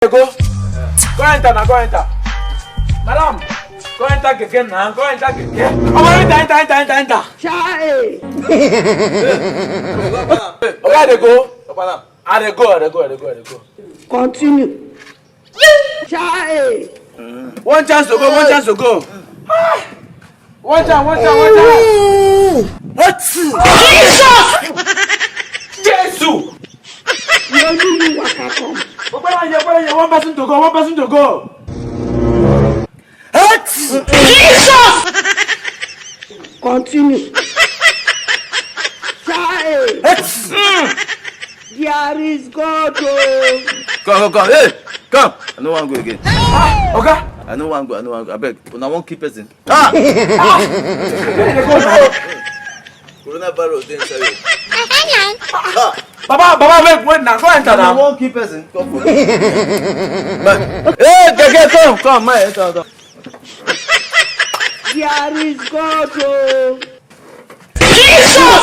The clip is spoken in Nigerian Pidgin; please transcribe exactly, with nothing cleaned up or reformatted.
Dey go. Go enter na, go enter. Madam, go enter keke na, go enter keke. Omo, enter, enter, enter, enter, enter. Chai. Oga, dey go. I dey go, I dey go, I dey go, I dey go. Continue. Chai. One chance to go, one chance to go. Ah! One chance, one chance, one chance. Jesus! Jesus! You only you waka come. Ogbara here, ogbara here, one person to go, one person to go. Jesus! Continue. Chai. There is God, oh. Come, come, come. Hey, come. I no wan go again. Oga. I no wan go, I no wan go. Abeg, una wan kill person. Ah! Ah! Where dey go now? Coronavirus dey inside you. Ah! Baba, Baba, wait, wait now. Go enter now. Una wan kill person. Come for me. Hey, Gege, come, come, my enter, enter. There is God, oh. Jesus!